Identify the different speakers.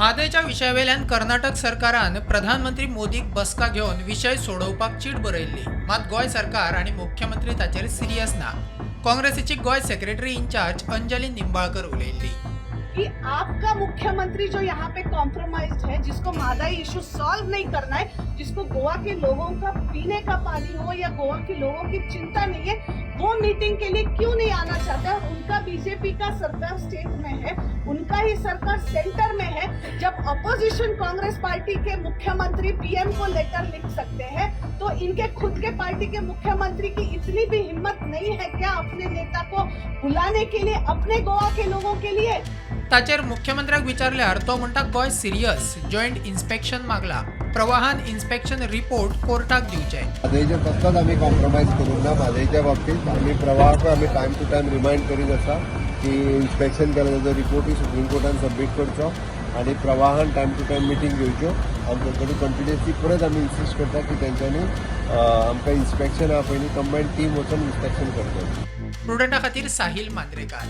Speaker 1: म्हादयच्या विशयावेल्यान कर्नाटक सरकारान प्रधानमंत्री मोदीक बसका घेवन विशय सोडोवपाक चीट बरयल्ली. मात गोंय सरकार आनी मुख्यमंत्री ताचेर सिरियस ना. काँग्रेसीची गोंय सेक्रेटरी इन्चार्ज अंजली निंबाळकर उलयल्ली.
Speaker 2: कि आपका मुख्यमंत्री जो यहाँ पे कॉम्प्रोमाइज है, जिसको म्हादाई इशू सॉल्व नहीं करना है, जिसको गोवा के लोगों का पीने का पानी हो या गोवा के लोगों की चिंता नहीं है, वो मीटिंग के लिए क्यों नहीं आना चाहता है? और उनका बीजेपी का सरकार स्टेट में है, उनका ही सरकार सेंटर में है. जब अपोजिशन कांग्रेस पार्टी के मुख्यमंत्री पीएम को लेटर लिख सकते हैं, तो इनके खुद के पार्टी के मुख्यमंत्री की इतनी भी हिम्मत नहीं है क्या अपने नेता को बुलाने के लिए, अपने गोवा के लोगों के लिए?
Speaker 1: ताचेर मुख्यमंत्र्याक विचारल्यार तो म्हणटा, गोंय सिरियस, जॉयंट इन्स्पेक्शन मागला. प्रवाहान इन्स्पेक्शन रिपोर्ट कोर्टाक दिवचे.
Speaker 3: म्हादयचेर कसलोच आमी कॉम्प्रोमायज करूंक ना. म्हादयच्या बाबतींत आमी प्रवाहाक आमी टायम टू टायम रिमायंड करीत आसा की इन्स्पेक्शन केला ताजो रिपोर्टूय सुप्रीम कोर्टान सबमीट करचो आनी प्रवाहान टायम टू टायम मिटींग घेवच्यो. आनी तांचे कडेन कंटिन्युअसली परत आमी इन्सिस्ट करता की तेंच्यांनी आमकां इन्स्पेक्शन आहा पयलीं कंबायन टीम वचून इन्स्पेक्शन करचें.
Speaker 1: प्रुडंटा खातीर साहिल मांद्रेकार.